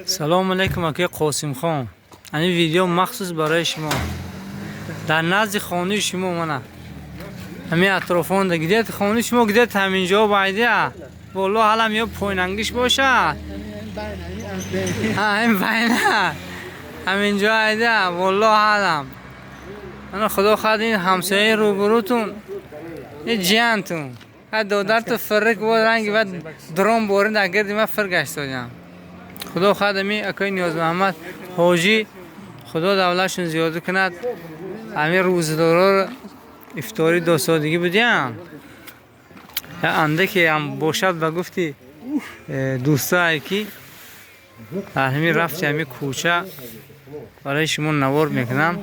Салому алейкум, акаи Қосимхон. Ҳамин видео махсус барои шумо. Дар назди хонаи шумо мана. Ҳамин атрофонда где-то хонаи шумо где-то ҳаминҷо байдия. Волло ҳалам ё пойнангиш бошад. Ҳа, ин байна. Ҳаминҷо айда, волло ҳалам. Ана худо хоҳад ин ҳамсояи рӯбурӯтун, ин ҷиянтун. Ҳа додарто фиррик бо ранги ва дрон борин дар гирди ма фир гаштодям. Худо хоҳад ами акои Ниёзмуҳаммад ҳоҷӣ худо давлатшон зиёда кунад. Ҳамин рӯзадороро ифторӣ досодигӣ будиям. Я андаке ҳам бошад ба гуфти дӯстае ки дар ҳамин рафти ҳамин кӯча барои шумо навор мекунам.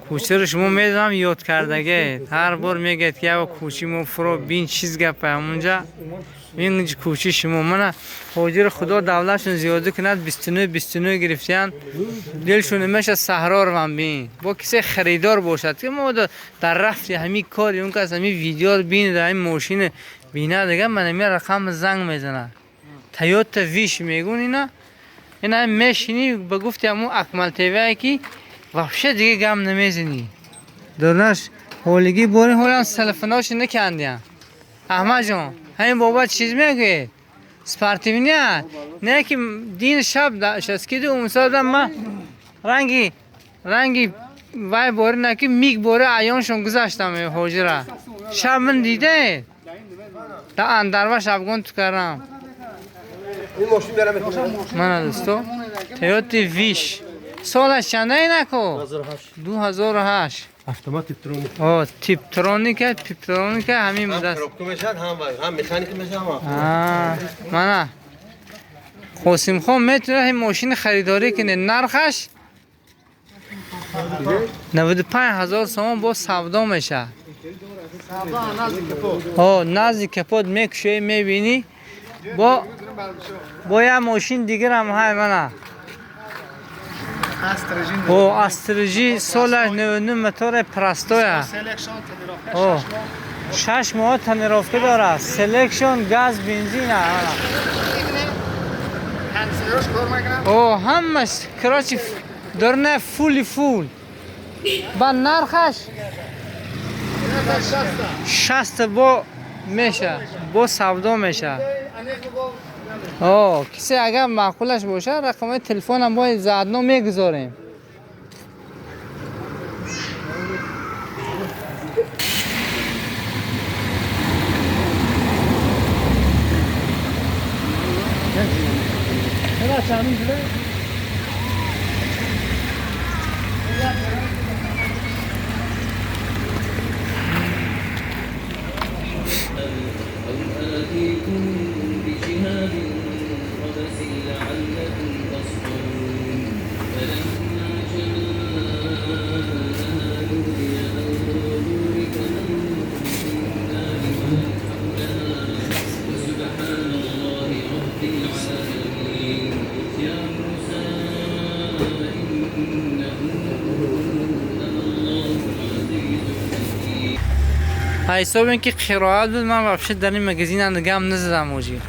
Кӯчаро шумо медонам ёд кардагед. Ҳар бор мегӯяд ки ява кӯчи мо фуро бин чиз гапа ҳамунҷа. Ин кӯчи шумо мана ҳоҷиро худо давлатшон зиёда кунад 29 29 гирифтиян. Дилшон намеша саҳро равам бин. Бо кисе харидор бошад ки мо дар рафти ҳамин кори он кас ҳамин видеоро бинад ҳамин мошина бинад дигар ман ҳамин рақам занг мезанад. Тойота Виш мегӯн ина. Ина мешинӣ ба гуфти ҳамун Акмал ТВ ки вообще дига гам намезанӣ. Дурнаш ҳолигӣ борин ҳолам селфонош накандиям. Аҳмадҷон, ҳамин бобат чиз мегӯед? Спортивный не ки дин шаб шаскиди умсодам ма ранги ранги вай бори на ки миг бори аёншон гузаштам ҳоҷира. Шаб ман дидед? Да андарва шабгон ту кардам. این ماشین برم. Мана дӯсто, Тойоти Виш. Солаш чанда инако? 2008. Автомат типтроник. О, типтроника, типтроника ҳамин ҳам будаст. коробка мешавад, ҳам вай, ҳам механика мешавад, ҳам А, мана Қосимхон метавонад ин мошини харидорӣ кунед. Нархаш 95 ҳазор сомон бо савдо мешавад. О, назди капот мекушоӣ мебинӣ. Бо як мошин дигарам ҳай мана. О, Астра Ж солаш 99 мотори простоя. О, 6 моҳ тонировка дорад. Селекшн, газ, бензин ана. О, ҳамаш, короче, дорна фули фул. Ба нархаш 60 бо меша, бо савдо меша. О, кисе агар маъқулаш бошад, рақамҳои телефонам бо заодно мегузорем. أو آتيكم بشهاب قبس لعلكم تصطلون فلما جاءها نودي أن بورك من في النار ومن حولها وسبحان الله رب العالمين يا موسى إنه أنا الله العزيز الحكيم. Ҳисобем ки қироат буд, ман вообще дар ин магазин гам назадам оҷи.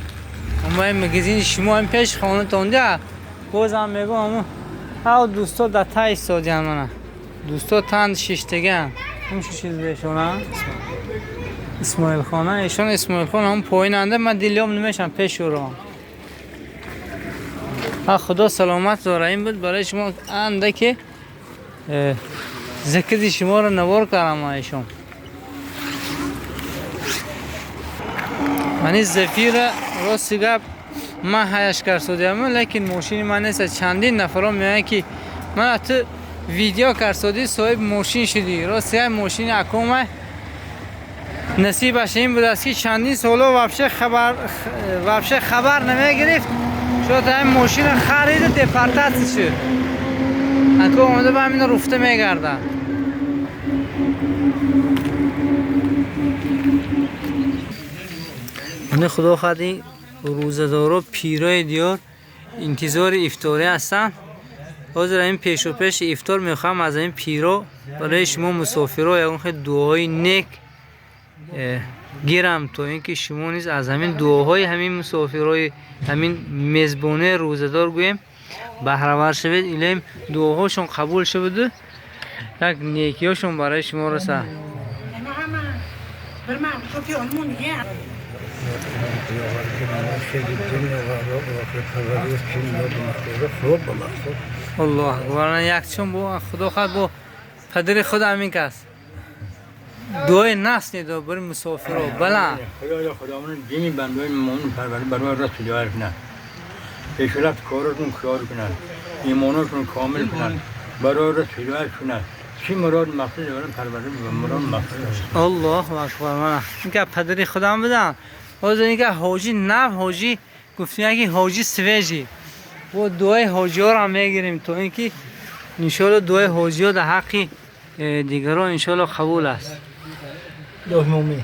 Аммо ин магазини шумо ин пеши хонатон дия. Бозам мегӯм аммо ҳав дӯсто дар та истодиям мана. Дӯсто танд шиштаган. Ҳам чӣ чиз бешона? Исмоилхона, эшон Исмоилхон ҳам поинанда ман дилём намешам пеш ӯро. Ҳа худо саломат дора. Ин буд барои шумо андаке зикри шуморо навор кардам эшон. Мани Зафира рости гап ман ҳаяш карсодиам, лекин мошини ман нест. Чандин нафаро меоянд ки мана ту видео карсодӣ соҳиби мошин шудӣ. Рости гап мошини акома насибаш ин будааст ки чандин соло вообще хабар намегирифт. Шуд ҳамин мошина хариду депортация шуд. Ако омада ба ҳамина руфта мегардад. Мани худо хоҳад ин рӯзадоро пирои диёр интизори ифторӣ ҳастанд. Ҳозир ҳамин пешопеши ифтор мехоҳам аз ҳамин пиро барои шумо мусофиро ягон хел дуоҳои нек гирам то ин ки шумо низ аз ҳамин дуоҳои ҳамин мусофирои ҳамин мезбонаи рӯзадор гӯем. баҳравар шавед, илоҳим дуоҳошон қабул шаваду як некиҳошон барои шумо расад. Аллоҳ акбар. Якчун бо худо хоҳад бо падари худ амин кас дуои нас недо барои мусофиро бала. Худоё худованд дини бандагони мӯмин парвард барои рост ҳидоят кунад, пешрафт корашон кор кунад, имонашон комил кунад, барои рост ҳидоят кунад. Чӣ мурод мақсад доранд парвард мурод мақсад. Аллоҳу акбар. Мана инка падари худам будан. Ҳозир инка ҳоҷи нав ҳоҷи гуфтем ки ҳоҷи свежий. Бо дуои ҳоҷиҳоро мегирем то инки иншоалло дуои ҳоҷиҳо дар ҳаққи дигарон иншоалло қабул аст. Илоҳи мӯмин,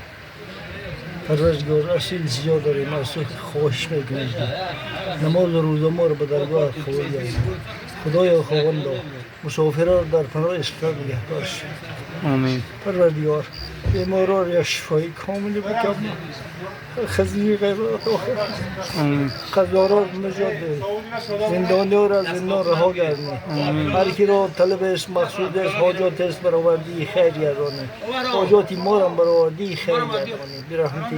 парвардигор, асил зиёд дорем, аз ту хоҳиш мекунем ки намозу рӯза моро ба даргоҳат қабул гардон. Худоё ховандо, мусофироро дар паноҳи исфат нигаҳ дошт. Омин. Парвардигор, беморро я шифои комиле бикам, хазини ғайр Омин. қазоро наҷот деҳ, зиндониёро аз зиндон раҳо гардонӣ, ҳар киро талаб аст, мақсуд аст, ҳоҷот аст, баровардии хайр гардонӣ, ҳоҷоти морам баровардии хайр гардонӣ, бираҳмати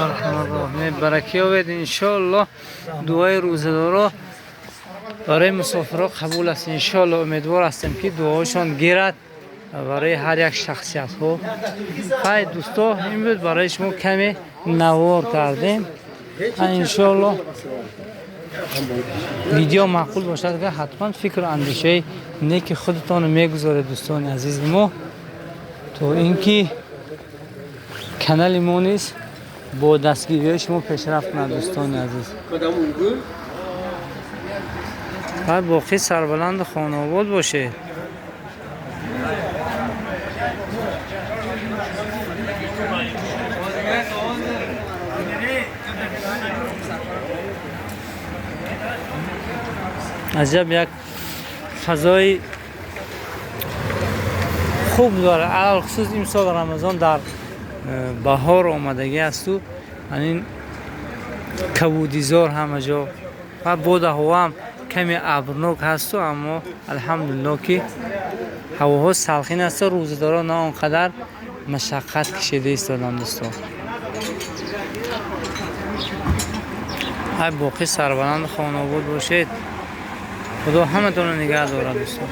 Арҳамар барака ёбед иншоалло. Дуои рӯзадоро барои мусофиро қабул аст иншоалло. Умедвор ҳастем ки дуоҳошон гирад барои ҳар як шахсиятҳо. Хай дӯсто, ин буд барои шумо каме навор кардем. Иншоалло видео маъқул бошад, ҳатман фикру андешаи неки худатонро мегузоред дӯстони азизи мо, то ин ки канали мо низ бо дастгириҳои шумо пешрафт кунад дӯстони азиз. Баъд боқӣ сарбаланду хонаобод бошед. Аҷаб як фазои хуб дорад. Алалхусус имсол Рамазон дар баҳор омадагӣ асту ҳамин кабудизор ҳама ҷо ва бода ҳаво ҳам каме абрнок ҳасту, аммо алҳамдулилло ки ҳавоҳо салқин асту, рӯзадоро на он қадар машаққат кашида истоданд дӯстон. Ай боқӣ сарбаланду хонаобод бошед. Худо ҳаматонро нигаҳ дорад дӯстон.